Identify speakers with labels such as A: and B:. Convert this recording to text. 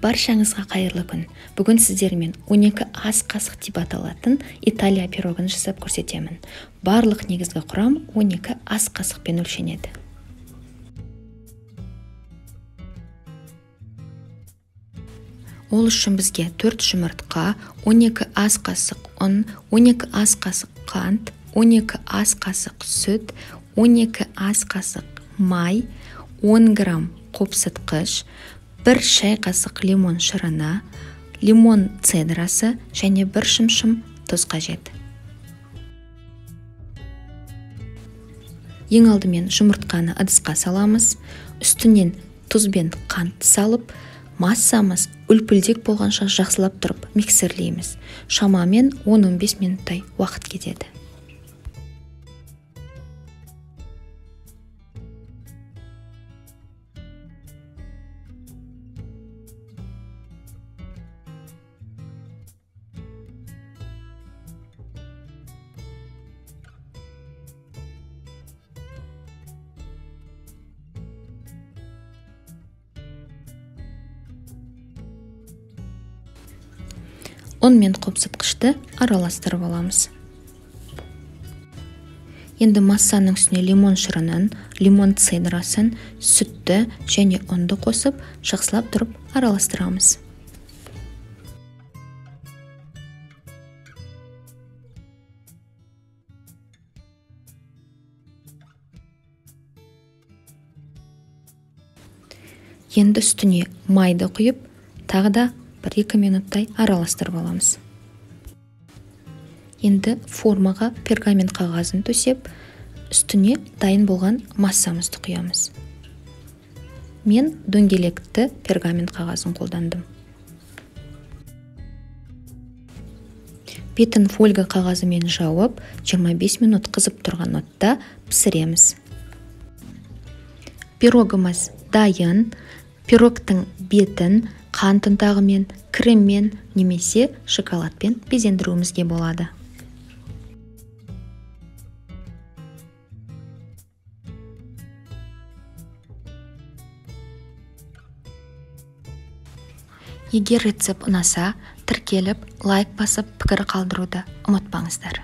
A: Баршаңызға қайырлы күн. Бүгін сіздермен 12 ас қасық деп аталатын Италия пирогын жасап көрсетемін. Барлық негізгі құрам 12 ас қасықпен өлшенеді. Ол үшін бізге 4 жұмыртқа, 12 ас қасық ұн, 12 ас қасық қант, 12 ас қасық сүт, 12 ас қасық май, 10 грамм қопсытқыш, 1 шай қасық лимон шырыны, лимон цедрасы және 1 шымшым тұз қажет. Ең алдымен жұмыртқаны ыдысқа саламыз, үстінен тұз бен қант салып, массамыз үлпілдек болғанша жақсылап тұрып миксерлейміз. Шамамен 10-15 минуттай уақыт кетеді. Ұн мен қопсытқышты араластырып аламыз. Енді массаның үстіне лимон шырынын, лимон цедрасын, сүтті және ұнды қосып, жақсылап тұрып араластырамыз. Енді үстіне майды құйып, тағы да 1-2 минуттай араластырып аламыз. Енді формаға пергамент қағазын төсеп, үстіне дайын болған массамызды құямыз. Мен дөңгелекті пергамент қағазын қолдандым. Бетін фольга қағазымен жауып, 25 минут қызып тұрған отта пісіреміз. Пирогымыз дайын. Пирогтың бетін қант ұнтағымен, креммен немесе шоколадпен безендіруімізге болады. Егер рецепт ұнаса, тіркеліп, лайк басып, пікір қалдыруды ұмытпаңыздар.